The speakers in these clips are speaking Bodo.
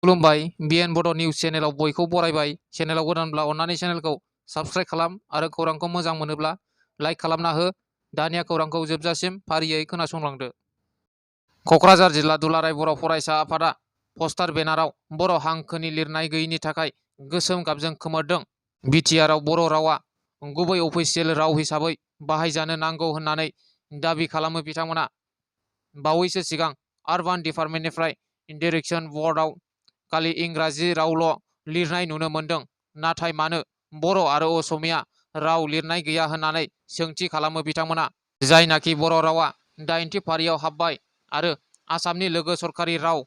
खुलुमबाय बिएन बड' निउस चेनेलाव बयखौ बरायबाय। चेनेलाव गोदानब्ला अन्नानै चेनेलखौ साबस्क्राइब खालाम आरो खौरांखौ मोजां मोनोब्ला लाइक खालामना हो। दानिया खौरांखौ जोबजासिम फारियै खोनासंलांदो। क'क्राझार जिल्ला दुलाराय बर' फरायसा आफादा पस्टार बेनाराव बर' हांखोनि लिरनाय गैयिनि थाखाय गोसोम गाबजों खोमोरदों। बिटिआरआव बर' रावा गुबै अफिसियेल राव हिसाबै बाहायजानो नांगौ होननानै दाबि खालामो बिथांमोना। बावैसो सिगां आरबान डिपार्टमेन्टनिफ्राय डिरेक्शन बर्डआव खालि इंराजि रावल' लिरनाय नुनो मोन्दों। नाथाय मानो बर' आरो असमिया राव लिरनाय गैया होननानै सोंथि खालामो बिथांमोना। जायनाखि बर' रावा 8थि फारियाव हाबबाय आरो आसामनि लोगो सरखारि राव।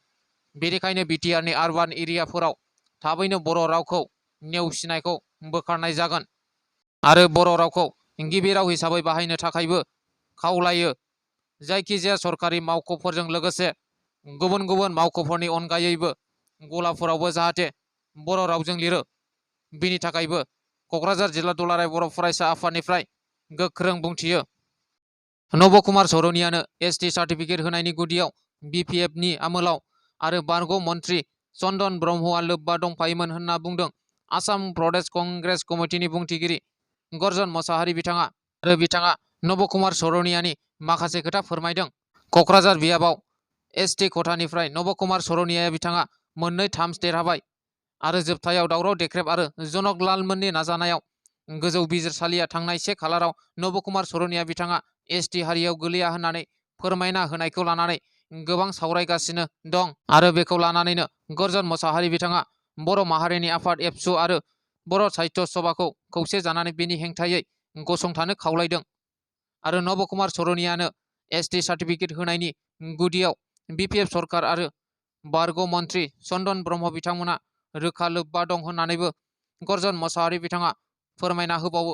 बेनिखायनो बिटिआरनि आरबान एरियाफोराव थाबैनो बर' रावखौ नेवसिनायखौ बोखारनाय जागोन आरो बर' रावखौ गिबि राव हिसाबै बाहायनो थाखायबो खावलायो। जायखिजाया सरखारि मावख'फोरजों लोगोसे गुबुन गुबुन मावख'फोरनि अनगायैबो गलाफोरावबो जाहाथे बर' रावजों लिरो। बिनि थाखायबो क'क्राझार जिल्ला दुलाराय बर' फरायसा आफादनिफ्राय गोख्रों बुंथियो। नब कुमार सौरनियानो एसटि सार्टिफिकेट होनायनि गुदियाव बिपिएफनि आमोलाव आरो बारग' मन्त्रि चन्दन ब्रह्मआ लोब्बा दंफायोमोन होनना बुंदों आसाम प्रदेश कंग्रेस कमिटिनि बुंथिगिरि गर्जन मोसाहारि बिथाङा नब कुमार सौरनियानि माखासे खोथा फोरमायदों। क'क्राझार बियाबाव एसटि खथानिफ्राय नब कुमार सौरनियाया बिथाङा 2 देरहाबाय आरो जोबथायाव दावराव देख्रेब आरो जनक लालमोननि नाजानायाव गोजौ बिजिरसालिया थांनाय 1 खालाराव नब कुमार सौरनिया बिथाङा एसटि हारियाव गोलैया होननानै फोरमायना होनायखौ लानानै गोबां सावरायगासिनो दं आरो बेखौ लानानैनो गर्जन मोसाहारि बिथाङा बर' माहारिनि आफाद एबसु आरो बर' साहित्य सभाखौ खौसे जानानै बेनि हेंथायै गसंथानो खावलायदों आरो नब कुमार सौरनियानो एसटि सार्टिफिकेट होनायनि गुदियाव बिपिएफ सरकार आरो बारग' मन्त्रि चन्दन ब्रह्म बिथांमोना रोखा लोब्बा दं होननानैबो गर्जन मोसाहारि बिथाङा फोरमायना होबावो।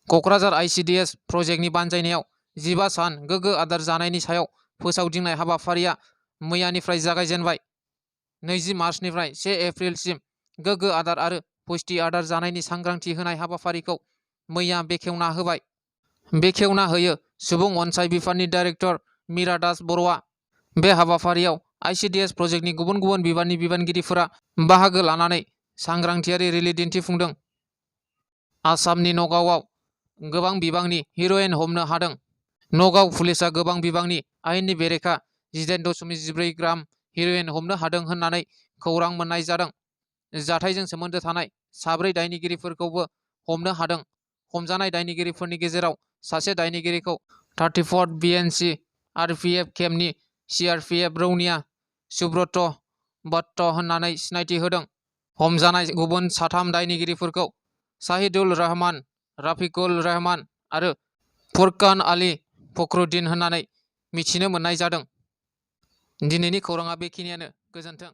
क'क्राझार आइसिडिएस प्रजेक्टनि बानजायनायाव 15 सान गोग्गो आदार जानायनि सायाव फोसावदिंनाय हाबाफारिया मैयानिफ्राय जागायजेनबाय। 20 मार्चनिफ्राय 1 एप्रिलसिम गोग्गो आदार आरो पुष्टि आदार जानायनि सांग्रांथि होनाय हाबाफारिखौ मैया बेखेवना होयो सुबुं अनसाय बिफाननि डाइरेक्टर मीरा दास बर'आ। बे हाबाफारियाव आइसिडिएस प्रजेक्टनि गुबुन गुबुन बिबाननि बिबानगिरिफोरा बाहागो लानानै सांग्रांथियारि रेलि दिन्थिफुंदों। आसामनि नगावआव गोबां बिबांनि हेर'इन हमनो हादों। नगाव पुलिसआ गोबां बिबांनि आयेननि बेरेखा 18.14 ग्राम हेर'इन हमनो हादों होननानै खौरां मोननाय जादों। जाथायजों सोमोन्दो थानाय 4 दायनिगिरिफोरखौबो हमनो हादों। हमजानाय दायनिगिरिफोरनि गेजेराव सासे दायनिगिरिखौ 34 बिएनसि आरपिएफ केम्पनि सिआरपिएफ रौनिया सुब्रत भट्ट होननानै सिनायथि होदों। हमजानाय गुबुन 3 दायनिगिरिफोरखौ शाहिदुल रहमान, राफिकुल रहमान आरो फुरकान आली फखरुद्दिन होननानै मिथिनो मोननाय जादों। दिनैनि खौराङा बेखिनियानो। गोजोन्थों।